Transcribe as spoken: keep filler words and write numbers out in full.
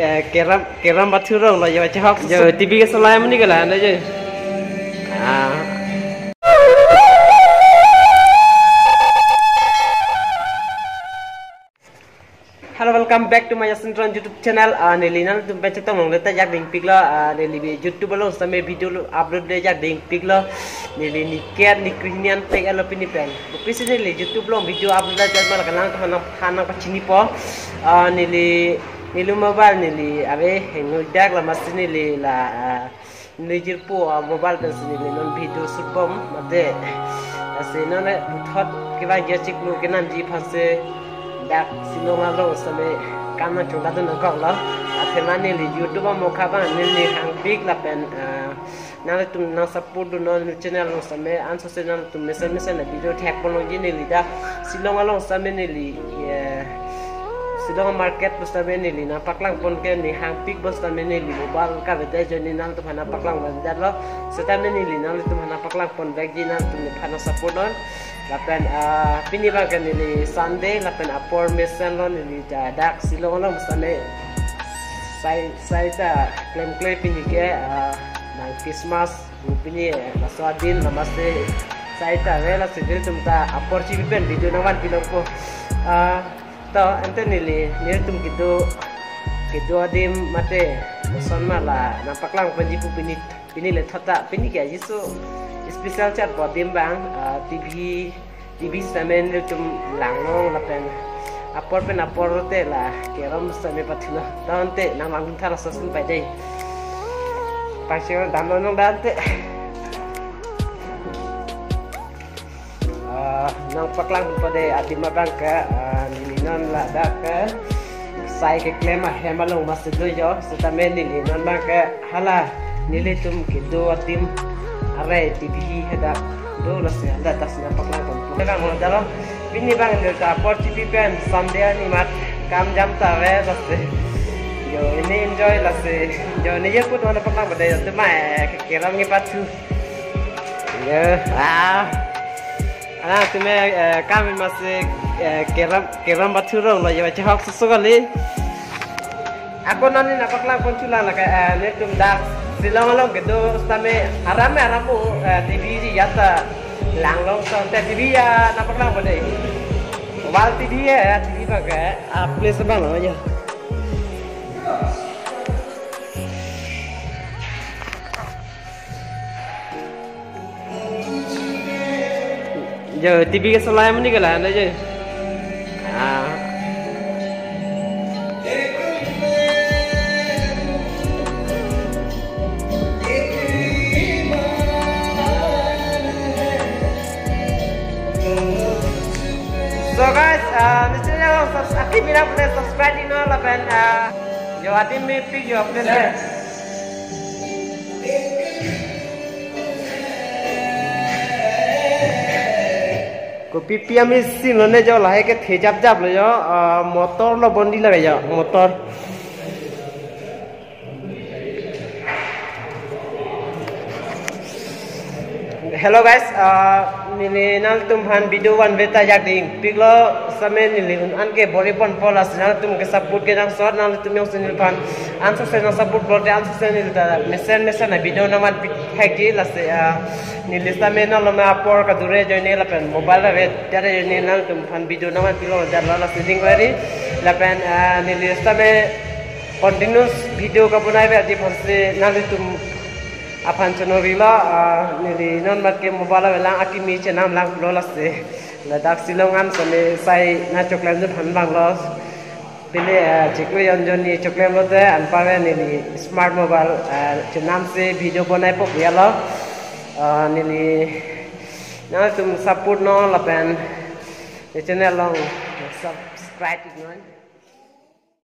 Eh, keram, keram bathu rong lo, yo, chehok. Yo, T V ke solai muni kala, na je. Ah. Hello, welcome back to my Yasin Tron YouTube channel. Ah, neli nangtum pen chetong long leta jak ding piklo. Ah, neli bi YouTube along same video lo upload de jak ding piklo. Neli niket ni krihnian pek alo pini pen. Bupisi neli YouTube along video upload de jak mal kanang to hanang hanang pachini po. Ah, neli neli mobile neli ave hengno dak la masi neli la, ah, neli jirpo, ah, mobile pen si neli non video shoot bom mate. Asi non le puthot kevang jachiklo kenamji aphansi dak Shillong along same kam nangchongdadun nangkoklo. Athema neli YouTube amokha abang neli hangpik lapen, ah, nangtum nang support dun non channel along same ansose nangtum mesen mesen na video thek pon longji neli dak Shillong along same neli, eh, Shillong market pu same neli nangpaklang pon ke neli hangpik bom same neli mobile kave de ajoine nangtum aphan nangpaklang pon det lo. Setame neli nangtum aphan nangpaklang pon vekji nangtum aphan nang support non. Lapen, ah, pini abang ke neli Sunday lapen apor mesen lo neli ja dak Shillong along same sai sai ta klemkle pini ke, ah, nang Christmas pini, eh, laso adin namase sai ta ave lasi nelitum ta apor chipi pen video nangvan pilong po. Ah, to ante neli nelitum kedo kedo adim mate lason ma la nangpaklang ponji pu pini pini le thot ta pini ke ajiso special chat po adim abang, ah, T V T V same nelitum langlong lapen apor pen apor te la keram same pathulo. To ante nang langdun tha laso sun pai dei. Pangsi dam lo nang dante. Ah, nangpaklang pon de adim abang ke, ah, neli non ladak ke sai keklem ahem along masi do jo, setame neli non abang ke hala nelitum kedo adim are T V hadak do lasi hala das nangpaklang pon. Abang lo dalo, pini abang neli ta apor chipi pen Sunday arni mat kam jam ta ave lasi. Jo, neli enjoy lasi. Jo, neli je put mana paklang pon de, jo, tema, eh, ke keram ngi pathu. Ya, ah. Alang tumi, eh, kami masih, eh, keram, keram bathu rong lo, ya, chehok susu kali. Ako nani nangpaklang pon chulang la ke, eh, nelitum dak Shillong along kedo same aram aram mo, eh, T V ji ya ta langlong song te T V ya nangpaklang pon dei. Wal T V ya, T V abang ke, ah, place abang lo ya. Jo, T V ke solai muni kala na je. Ah. So guys, uh, neli channel subscribe, kami na pura subscribe dino lapen, uh, jo adim mepik jo please. Kopi pi ami sin lo ne jo lahai ke thejap jap lo jo, ah, motor lo bondi lage jo, motor. Hello guys, ah, neli nangtum aphan video van veta jak ding piklo same neli un an ke bor-i ponpo lasi nangtum ke support ke nang sot nangtum jongsi neliphan ansose nang support pulote ansose neli ta mesen mesen na video nangvan pithekji lasi, ah, neli same nang loma apor kadure ajoine lapen mobile ave jare ajoine nangtum aphan video nangvan pilo jalo lasi ding kweri lapen, ah, neli same continuous video kabonai verji aphansi nanglitum aphan chonori lo, ah, neli non mat ke mobile ave lang akimi chenam lang lo lasi. Ladak Shillong an same sai nangchoklem dun aphan abang lo. Pini, ah, chiklo jon jon neli choklem lote anparve neli smart mobile, ah, chenam si video bonai po ya lo. Ah, neli nangtum support non lapen channel along subscribe non.